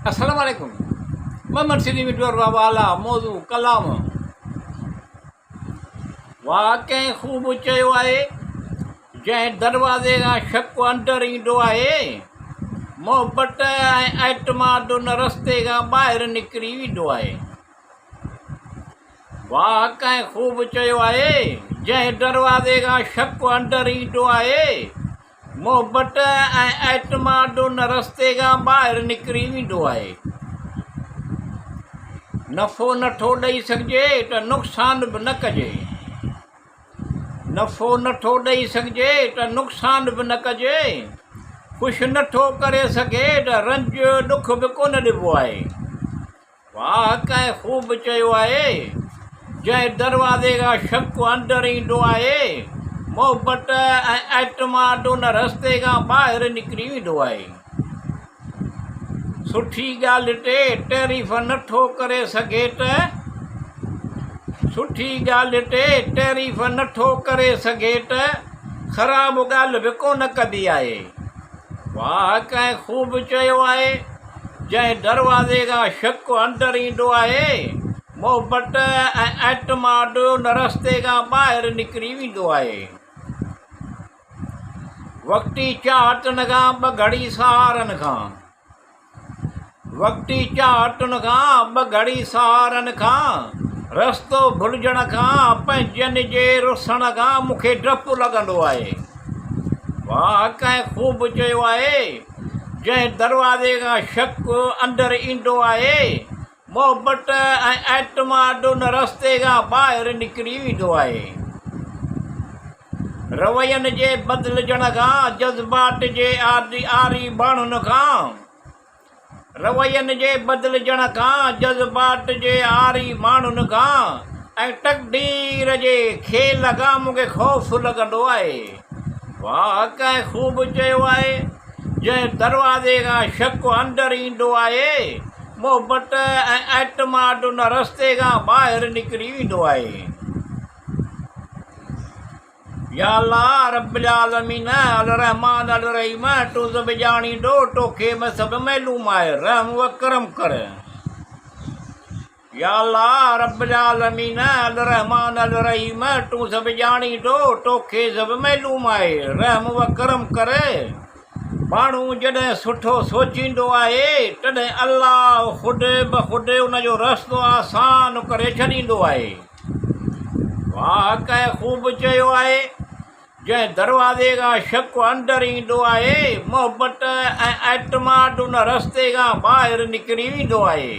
السلام عليڪم محمد سنڌي مٺو بابا اعليٰ موضوع ڪلام واهه ڪنهن خوب چيو آهي جنهن دروازي کان شڪ اندر ايندو آهي محبت ۽ اعتماد ان رستي کان ٻاهر نڪري ويندو آهي واهه ڪنهن خوب چيو آهي جنهن دروازي کان شڪ اندر ايندو آهي محبت ۽ اعتماد ان رستي کان ٻاهر نڪري ويندو آهي. نفعو نه ٿو ڏئي سگهجي ته نقصان به نه ڪجي. نفعو نه ٿو ڏئي سگهجي ته نقصان به نه ڪجي. خوش نه ٿو ڪري سگهي ته رنج ڏک به ڪونه ڏبو آهي. واهه ڪنهن خوب چيو آهي، جنهن دروازي کان شڪ اندر ايندو آهي، محبت ۽ اعتماد ان رستي کان ٻاهر نڪري ويندو آهي. سٺي ڳالهه تي تعريف نه ٿو ڪري سگهي ته سٺي ڳالهه تي تعريف نه ٿو ڪري سگهي ته خراب ڳالهه به ڪونه ڪبي آهي. واهه ڪنهن خوب چيو آهي. جنهن دروازي کان شڪ اندر ايندو آهي، محبت ۽ اعتماد ان رستي کان ٻاهر نڪري ويندو آهي. وقتي چاهتن کان ٻه گهڙي سهارن کان. وقتي چاهتن کان ٻه گهڙي سهارن کان، رستو ڀلجڻ کان، پنهنجن جي رسڻ کان مون کي ڊپ لڳندو آهي. واهه ڪنهن خوب چيو آهي. جنهن دروازي کان شڪ اندر ايندو آهي، محبت ۽ اعتماد ان رستي کان ٻاهر نڪري ويندو آهي. روين جي بدلجڻ کان، جذبات جي عاري ماڻهن کان. روين جي بدلجڻ کان، جذبات جي عاري ماڻهن کان ۽ تقدير جي کيل کان مون کي خوف لڳندو آهي. واهه ڪنهن خوب چيو آهي، جنهن دروازي کان شڪ اندر ايندو آهي، محبت ۽ اعتماد ان رستي کان ٻاهر نڪري ويندو آهي. يا الله رب العالمين الرحمٰن الرحيم تون سڀ ڄاڻيندو توکي م سڀ معلوم آهي رحم و ڪرم ڪر يا الله رب العالمين الرحمٰن الرحيم تون سڀ ڄاڻيندو توکي سڀ معلوم آهي رحم و ڪرم ڪر ماڻهو جڏهن سٺو سوچيندو آهي تڏهن الله خود بخود ان جو رستو آسان ڪري ڇڏيندو آهي. واهه ڪنهن خوب چيو آهي، جنهن دروازي کان شڪ اندر ايندو آهي، محبت ۽ اعتماد ان رستي کان ٻاهر نڪري ويندو آهي.